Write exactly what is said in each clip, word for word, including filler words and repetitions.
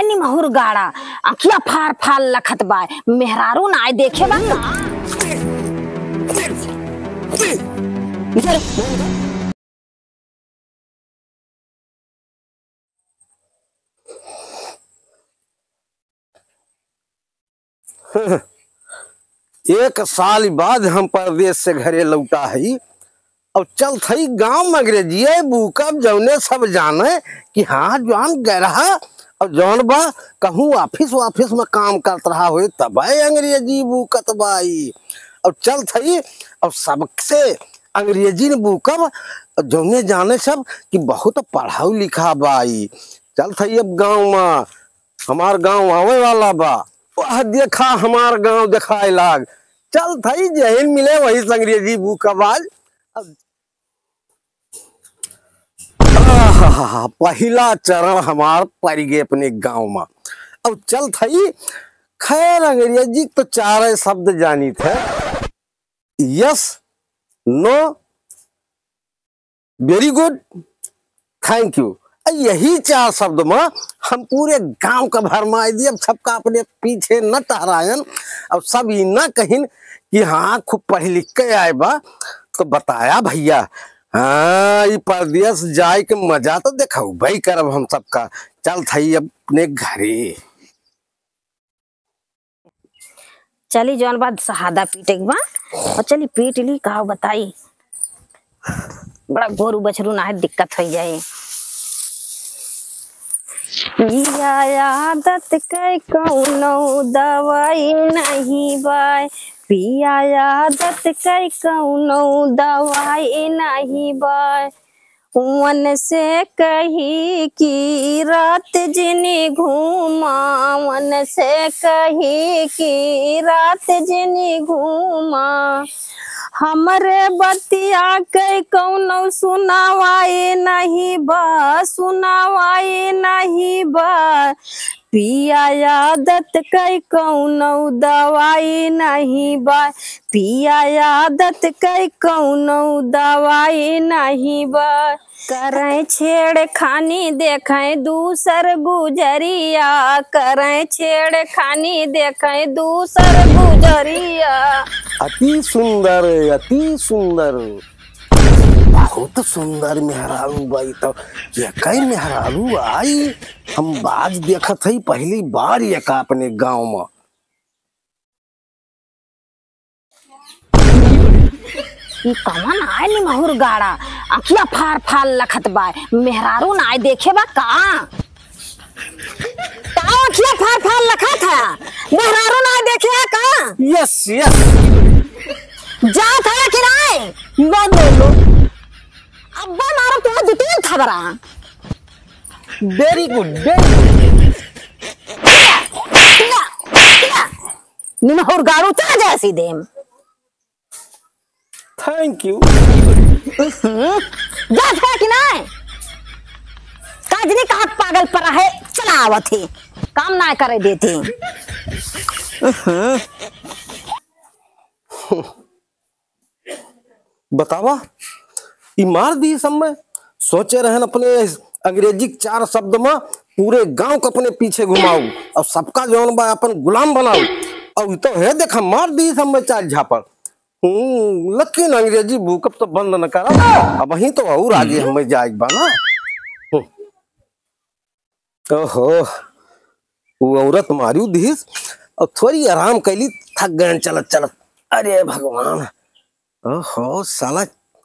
निमहुर गाड़ा, अखिया फार फार लखत बाय, मेहरारू नाय देखे बा का? एक साल बाद हम परदेस से घरे लौटा हई। अब चलत हई गाँव में अंग्रेजिये बूकब, जौने सब जाने कि हाँ, जौन गए रहा। अब जौन बा, कहूँ office वाफिस में काम करत रहा होए, तबे अंग्रेजी बूकत बाई। अब चलत हई, अब सबसे अंग्रेजी न बूकब, जौने जाने सब कि बहुत पढ़ाऊ लिखा बाई। चलत हई अब गाँव में, हमार गाँव आवे वाला बा। वह देखा हमार गाँव देखाए लाग। चलत हई जहिन मिले वही से अंग्रेजी बूकब आज। अब आहा, पहिला चरण हमार परि गए अपने गाँव में। अब चलत हई, खैर अंग्रेजी तो चारे शब्द जानित है, yes, no, very good, thank you। यही चार शब्द में हम पूरे गाँव का भरमाए दिए। अब सबका अपने पीछे न टहरायन, अब सब ई न कहिन कि हाँ, खूब पढ़ लिख के आए बा, तो बताया भैया। हाँ, ई परदेस जाए के मजा तो देखउबे करब हम सबका। चलत हई अपने घरे। चली, जौन बात सहादा पीटे के बा, और चली पीट ली, का बताई, बड़ा गोरू बछरू ना है, दिक्कत होइ जाए। पिया आदत के कौनो दवाई नहीं बाय, पिया आदत के कौनो दवाई नहीं बाय। उनसे कही कि रात जिनी घूमा, उनसे कही कि रात जिनी घूमा। हमरे बतिया के कौनो सुनावाई नहीं बा, सुनावाई नहीं बा। पिया आदत के कौनो दवाई नहीं बा, पिया आदत के कौनो दवाई नहीं बा। करें छेड़खानी देखें दूसर गुजरिया, करें छेड़खानी देखें दूसर गुजरिया। अति सुंदर, अति सुंदर। बहुत सुंदर मेहरारू बाई। तो ये कई मेहरारू आई, हम बाज देखत हई पहली बार ये का अपने गाँव में। ई कवन आय निमहुर गाड़ा, अखिया फार फार लखत बाय, मेहरारू नाय देखे बा का? का अखिया फार फार लखत है, मेहरारू नाय देखे है का? Yes, yes। जात है कि नाय? No, no, no। अब्बा मारब तोहर दू तीन थबरा। Very good, very good। निमहुर गाड़ू चला जाए सीधे। Thank you। हम्म, जात है कि नाय? काजनी कहाँ पागल परा है, चला आवत है, काम ना करे देते। हम्म। बतावा, ई मार दी सब में। सोचे रहन अपने अंग्रेजी के चार शब्द में पूरे गांव को अपने पीछे घुमाऊ और सबका जौन बा अपन गुलाम बनाऊ। और ई तो है, देखा, मार दी सब में चार झापड़। हम्म, लेकिन अंग्रेजी भूकब तो बंद न करा, अबहीं तो और आगे हमें जाए बा ना। हम्म। ओहो, वो औरत मारू दिहिस और थोड़ी आराम कैली, थक गयन चलत चलत। अरे भगवान, ओहो, साला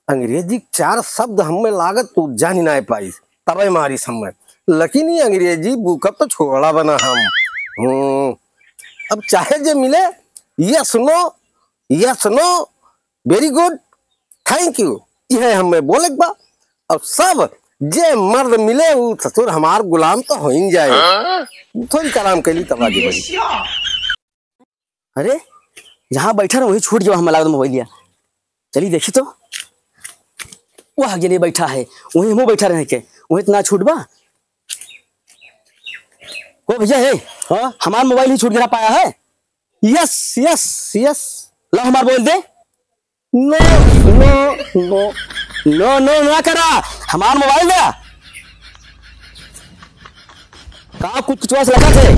अंग्रेजी के चार शब्द हमें लागत तू जानी ना पाइस, तबे मारिस हमें। लेकिन ये अंग्रेजी भूकब तो छोड़ा बना हम। हम्म, अब चाहे जे मिले, yes no, yes no, very good, thank you, यह हमें बोले के बा। अब सब जे मर्द मिले, उ ससुर हमार गुलाम तो हो ही जाए। हाँ? थोड़ी आराम कैली तब आगे बढ़ी। अरे, जहाँ बैठा रहो, वही छूट गया, हमें लागत मोबाइल लिया। चली देखी तो, वह गेले बैठा है, वही हमहू बैठा रहे के, वही इतना छूट बा। ओ भैया, हे, हाँ? हमार मोबाइल ही छूट गया, पाया है? Yes, yes, yes। ला हमार मोबाइल दे। No, no, no। No, no ना करा, हमार मोबाइल दे। का कुछ कुछ वास लगत है?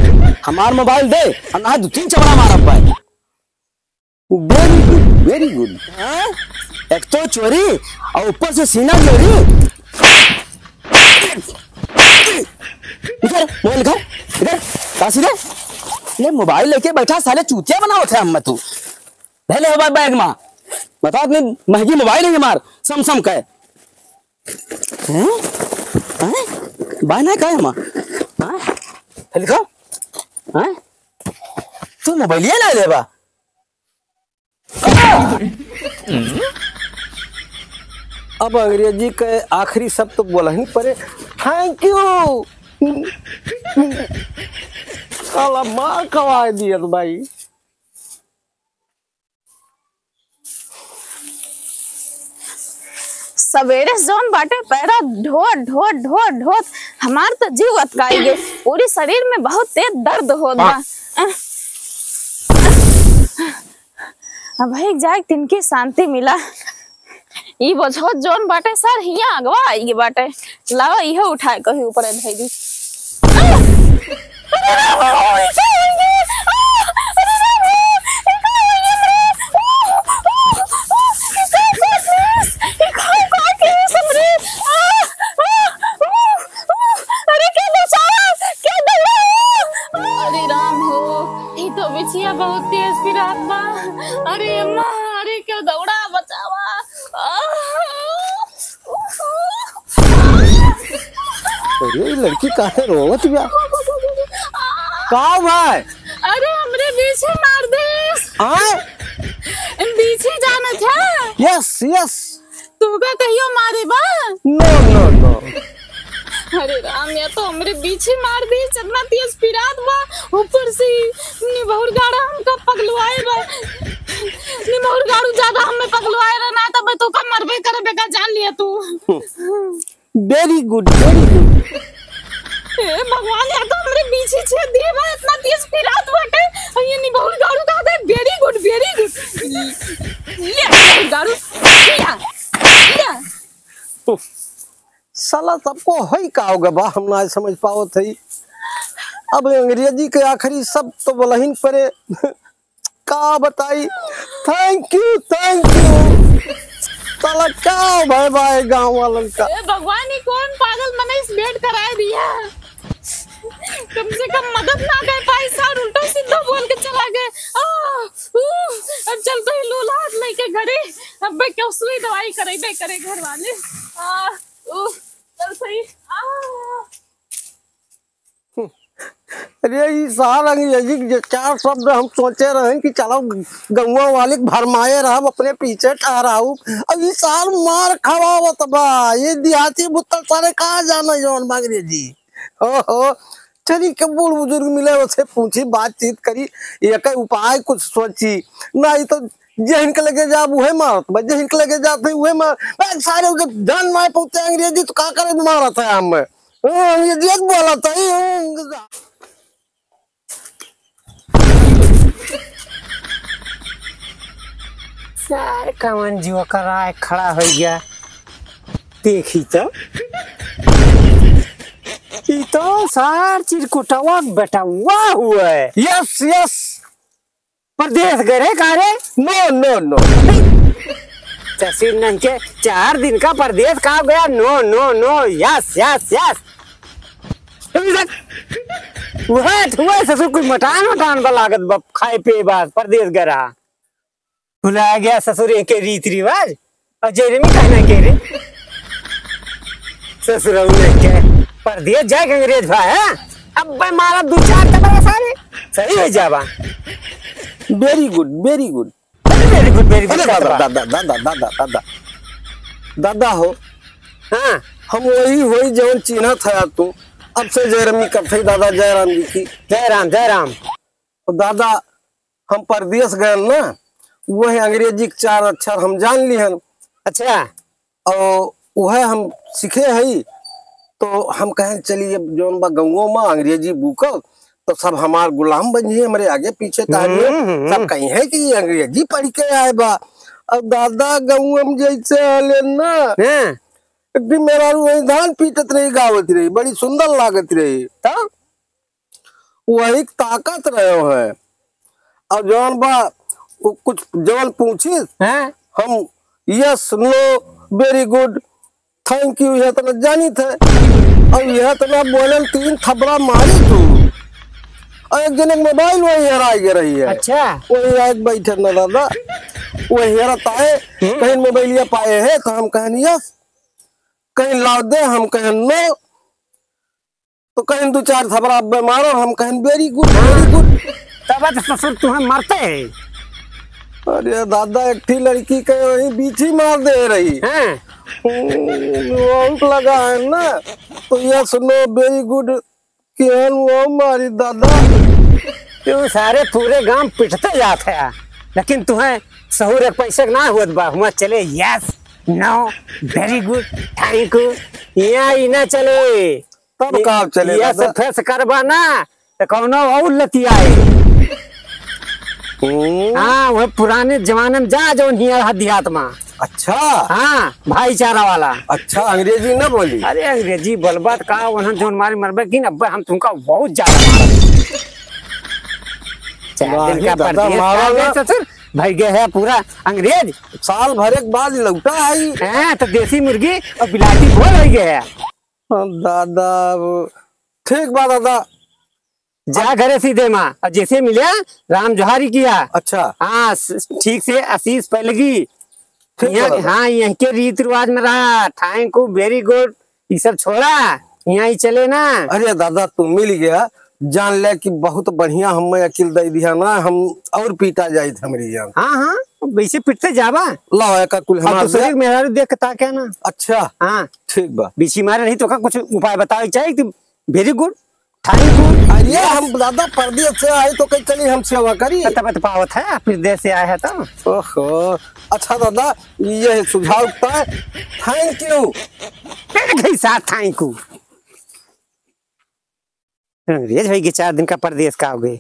हमार मोबाइल दे, और ना दो तीन चवड़ा मारब भाई। Very good, very good। हाँ? एक तो चोरी और ऊपर से सीना चोरी। इधर मोबाइल इधर, इधर। काशी रे, ले मोबाइल लेके बैठा, साले चूतिया बनावत है हम तू। ले ले मोबाइल बैग मा, बता इतनी महंगी मोबाइल है हमार, सैमसंग का है। हैं? हैं? बाय ना का है मा? हाँ? लिखो। हैं? तू मोबाइलिया ना लेबा? अब अंग्रेजी के आखिरी शब्द तो बोला ही पड़े, thank you। साला मार खवा दिया भाई। सवेरे से जौन बाटे पैरा ढोत, ढोत, ढोत, ढोत, हमार त जीव अतकाई गए। पूरी शरीर में बहुत तेज दर्द होत बा। अब भाई जाए तिनकी शांति मिला। ई बोझौत जौन बाटे सर हियाँ अगवा आई गए बाटे। लावा इहो उठाए कहीं ऊपर धई दी। अरे क्या बचावा, क्या दौड़ा हो? अरे राम हो, ई तो बिछिया बहुत तेज पिरात बा। अरे अम्मा, अरे क्या दौड़ा बचावा। आह! अरे, ई लड़की काहे रोवत बिया? का भाई? अरे, हमरे बीछी मार दिस। आय? बीछी जानत है? Yes, yes। तू का कहियो मारे बा? No, no, no। अरे राम, या तो हमरे बीछी मार दिस, इतना तेज पिरात बा, ऊपर से निभौर गाड़ा हमका पगलवाए बा। निभौर गाड़ू ज्यादा हमें पगलवाए रहा ना, तब तो का मरबे करे बेका, जान लिया तू। Very good, very good। ए भगवान, या तो हमरे बीछी छेद दिए बा, इतना तेज पिरात बाटे। और ये निभौर गाड़ू का दे, very good, very good। ये निभौर गाड़ू, या, या। साला सबको होई का हो गबा, हम ना समझ पावत हई। अब अंग्रेजी के आखिरी शब्द तो बोलहिन परे, का बताई? Thank you, thank you। साला का भय बा गाँव वालन का? ए भगवान, ई कौन पागल मनीष bed कराए दिया? कम से कम मदद ना कर पाई, सार उल्टा सीधा बोल के चला गए। आह, ऊ, अब चलते ही लूला हाथ लेके घरे, अब क्यों सुई दवाई करेबे करे घर वाले। आह, ऊ, चल सही। आह। अरे, ई सार अंग्रेजी के जे चार शब्द हम सोचे रहन कि चलो ग-, गौवा वाले के भरमाए रहब, अपने पीछे टहराऊ। अब ई सार मार खवावत बा। ये देहाती बुत्तल सारे का जाने जौन बा अंग्रेजी। ओहो, चली के बूढ़ बुजुर्ग मिले, ओसे पूछी, बातचीत करी, एक उपाय कुछ सोची। नहीं तो जेहिन के लगे जाब उहे मारत बा, जेहिन के लगे जात है उहे मार। बे सारे उधर जान माए पहुंचे अंग्रेजी तो का करे मारत है हम। हाँ, ये देख बोला था, ये, हाँ। सार कवन जोकर आए खड़ा हो गया, देखी तो। ई तो सार चिरकुटवा बेटवा हुआ है। Yes, yes। परदेस गए रे का रे? No, no, no। ससुर नहीं के चार दिन का परदेस का गया? No, no, no। Yes, yes, yes। वह, वह ससुर कोई मटान वटान बा लागत बा, खाए पिए बा, परदेस गए रहा। भुला गया ससुर के रीति रिवाज। और जेरे में कहना के रे ससुरऊ लेके परदेस जाए के अंग्रेज भा है। अब बे मारा दो चार चपरा सारे सही हो जाबा। Very good, very good। Very good, very good। अरे दादा, दादा, दादा, दादा, दादा, दादा हो। हाँ। हम वही होई जौन चिन्हत है तू। अब से जयरामी करते ही दादा जयराम जी की। जय राम, जय राम। तो दादा, हम परदेस गएन ना, वह अंग्रेजी के चार अक्षर हम जान लिहन। अच्छा। और वह हम सीखे हई, तो हम कहें, "चलिए, जौन बा गौवों में अंग्रेजी बूकल, तो सब हमार गुलाम बन जाइए, हमरे आगे पीछे तारिए।" हम्म, हम्म। सब कहीं है कि ये अंग्रेजी पढ़ के आए बा। अब दादा, गौवों में जैसे आले ना, हाँ। एक दिन मेहरारू वही धान पीटत रही, गावत रही, बड़ी सुंदर लागत रही। तो? वही ताकत रहे हैं। और जौन बा, उ कुछ जौन पूछिस, हैं? हम yes, no, very good, thank you, यह तना जानी थे। और यह तना बोलन तीन थपड़ा मारी तू। और एक जने के मोबाइल वही हेराई गए रही है। अच्छा। वही आके बैठे न दादा, वही हेरत आए, हम्म। कहीं मोबाइलिया पाए है, तो हम कहन yes, कहीं लाव दे, हम कहन no, तो कहीं दो चार थपड़ा अब्बे मारो, हम कहीं very good, very good। तब तो ससुर तुम्हें मरते हैं। अरे दादा, एक ठी लड़की के वहीं बीच ही मार दे रही। हैं? हम्म, वो आउट लगा है ना, तो yes, no, very good, केहन वो मारी दादा। क्यों सारे पूरे गांव पिटते जात है, लेकिन तुम्हें सहूर एक पैसे के ना होत बा, हुआ चले yes, no, very good, thank you, यहाँ ही ना चले। तब ये, का चले ये दादा? सब फेस करबा ना, तो कौनो और लतियाए। हम्म। हाँ, वह पुराने जमाने में जा, जौन हिया हा देहात मा। अच्छा। हाँ, भाईचारा वाला। अच्छा, अंग्रेजी ना बोली। अरे, अंग्रेजी बोलबा त का, वहाँ जौन मारे मरबे की न, अब्बे हम तुमका बहुत ज्यादा मारब। चार वाह दिन रे का दादा, परदेस मारा का ना। गए ससुर, भाई गए है पूरा अंग्रेज। साल भर एक बाद लौटा आई। हैं, तो देसी मुर्गी और बिलायती बोल हो गए है। हाँ, दादा, अब ठीक बा दादा। जा घरे सीधे माँ, और जैसे मिले राम जोहारी किया। अच्छा। हाँ, स-, ठीक से आशीष पहलगी। ठीक यहाँ, बा दादा। हाँ, यहीं के रीत रिवाज में रहा, thank you, very good, ये सब छोड़ा, यहाँ ही चले ना। अरे दादा, तू मिल गया, जान ले कि बहुत बढ़िया हमें अकिल दे दिया ना, हम और पीटा जाइत हमरी जान। हाँ, हाँ, वैसे पिटते जाबा। लाओ, एका कुल और हमार दूसरे दे। के मेहरारू देख के ताके ना। अच्छा। हाँ। ठीक बा। बीछी मारे रही तो का कुछ उपाय बतावे चाहिए कि very good, thank you। अरे, हम दादा परदेस से आए तो कहीं चली हम सेवा करी। तब तो पावत है, परदेस से आए हैं तो। ओहो, अच्छा दादा, ये सुझाव का, thank you। एक ही साथ thank you। अंग्रेज भाई के चार दिन का परदेस का हो गए।